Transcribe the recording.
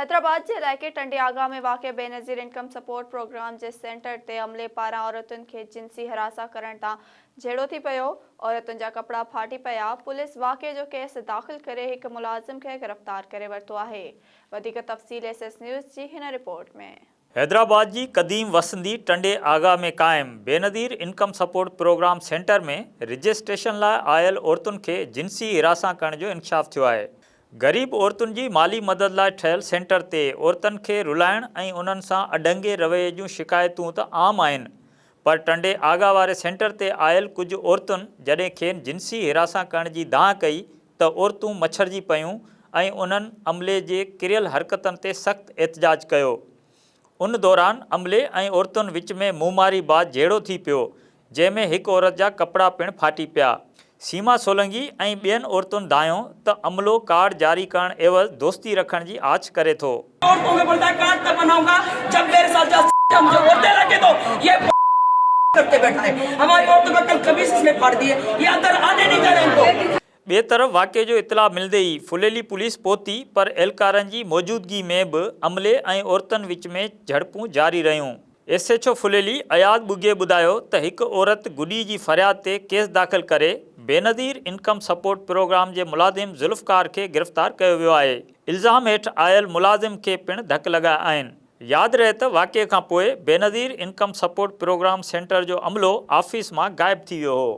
حيدرآباد جي علائقي ٽنڊي آغا ۾ واقع بينظير انڪم سپورٽ پروگرام جي سينٽر تي عملي پاران عورتن کي جنسي هراسان ڪرڻ تان جهيڙو ٿي پيو، عورتن جا ڪپڙا ڦاٽي پيا، پوليس واقعي جو ڪيس داخل ڪري هڪ ملازم کي گرفتار ڪري ورتو آهي. وڌيڪ تفصيل ايس ايس نيوز جي هن رپورٽ ۾. حيدرآباد جي قديم وسندي ٽنڊي آغا ۾ قائم Benazir income support programme centre ۾ registration لاء آيل عورتن کي جنسي هراسان ڪرڻ جو انڪشاف ٿيو آهي. غريب عورتن جي مالي مدد لاء ٺهيل سينٽر تي عورتن کي رلائڻ ۽ انهن سان اڍنگي رويي جون شڪايتون ته عام آهن پر ٽنڊي آغا واري سينٽر تي آيل ڪجهه عورتن جڏهن کين جنسي هراسان ڪرڻ جي دانهن ڪئي ته عورتون مڇرجي پيون ۽ انهن عملي جي ڪريل حرڪتن تي سخت احتجاج ڪيو. ان دوران عملي ۽ عورتن وچ ۾ منهن ماري بعد جهيڙو ٿي پيو، جنهن ۾ هڪ عورت جا ڪپڙا پڻ ڦاٽي پيا. سيما سولنگي ۽ ٻين عورتن دانهيو ته عملو ڪارڊ جاري ڪرڻ عيوض دوستي رکڻ جي آڇ ڪري ٿو. عورتون کي بولتا هي ڪارڊ تب بناؤنگا جب ميري ساتھ جا مجھي عورتين رکي تو يي ڪرتي بيٺا هي هماري عورتون کا ڪل قميص اس ني ڦاڙ the هي اندر آني نهي the رهي ان ڪو. ٻئي طرف واقعي جو اطلاع ملندي ئي ڦليلي پوليس پهتي پر اهلڪارن جي موجودگي ۾ به عملي ۽ عورتن وچ ۾ جهڙپون جاري رهيون. S H O Phuleli Ayaz Bughio ٻڌايو ته هڪ عورت گڏي جي فرياد تي ڪيس داخل ڪري بينظير انڪم سپورٽ پروگرام جي ملازم ذوالفقار کي گرفتار ڪيو ويو آهي. الزام هيٺ آيل ملازم کي پڻ ڌڪ لڳا آهن. ياد رهي ته واقعي کانپوء Benazir income support programme centre جو عملو آفيس مان غائب ٿي ويو هو.